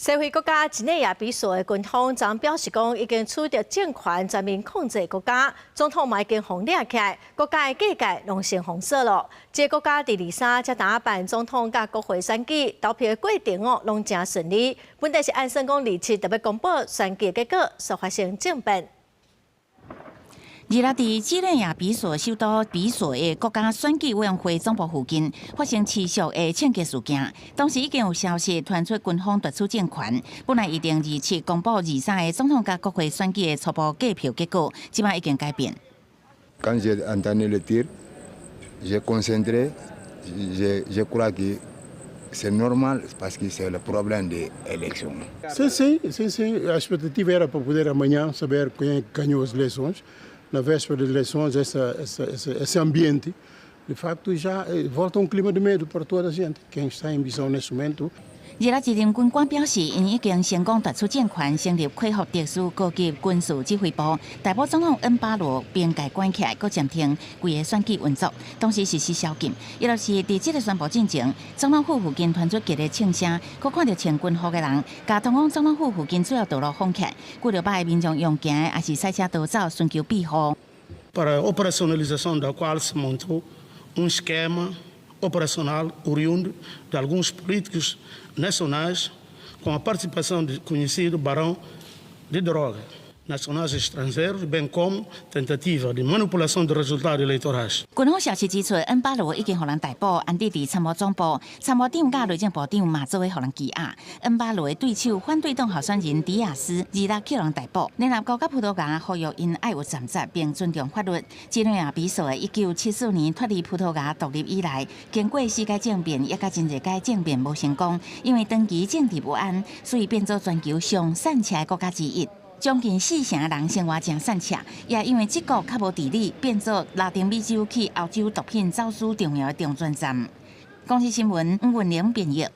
西非國家幾內亞比索的軍方昨表示講，已經取得政權，全面控制國家，總統嘛已經予掠起來，國家的各界攏先封鎖囉。這個國家佇23才當辦總統佮國會選舉，投票的過程哦，攏誠順利。本來是按算講27就欲公布選舉結果，煞發生政變。二六佇幾內亞比索首都比索的國家選舉委員會總部附近發生持續的槍擊事件，當時已經有消息傳出軍方奪取政權，本來預定27公布23的總統佮國會選舉的初步計票結果，這擺已經改變。 Quand j'ai entendu le tir, j'ai concentré, je crois que c'est normal parce que c'est le problème de l'élection. Sim, sim, sim, sim. A expectativa era para poder amanhã saber quem ganhou as eleições. Na véspera das eleições, esse ambiente, de facto, já volta um clima de medo para toda a gente. Quem está em Bissau neste momento. 二六一任軍官表示，𪜶已經成功奪取政權，成立恢復特殊高級軍事指揮部，逮捕總統恩巴羅並共關起來，閣暫停規個選舉運作，同時實施宵禁。伊就是佇這个宣布進前，總統府附近傳出激烈槍聲，閣看著穿軍服的人，共通往總統府附近主要道路封起來，幾著百个民眾用行的，抑是駛車逃走，尋求庇護。 Para a operacionalização da qual se montou um esquema operacional oriundo de alguns políticos nacionais com a participação de conhecido barão de droga, nacionais e estrangeiros, bem como tentativa de manipulação de resultados eleitorais. 軍方消息指出，恩巴羅已經予人逮捕，安置佇參謀總部，參謀長佮內政部長嘛做伙予人羈押。恩巴羅的對手反對黨候選人迪亞斯二六予人逮捕。聯合國佮葡萄牙呼籲𪜶愛有責任並尊重法律。幾內亞比索的1974年脫離葡萄牙獨立以來，經過四擺政變，也佮真濟擺政變無成功，因為長期政治不安，所以變做全球上散赤的國家之一。將近四成人生活誠散赤，也因為這國較無治理，變做拉丁美洲去歐洲毒品走私重要的中轉站。公視新聞吳文玲編譯。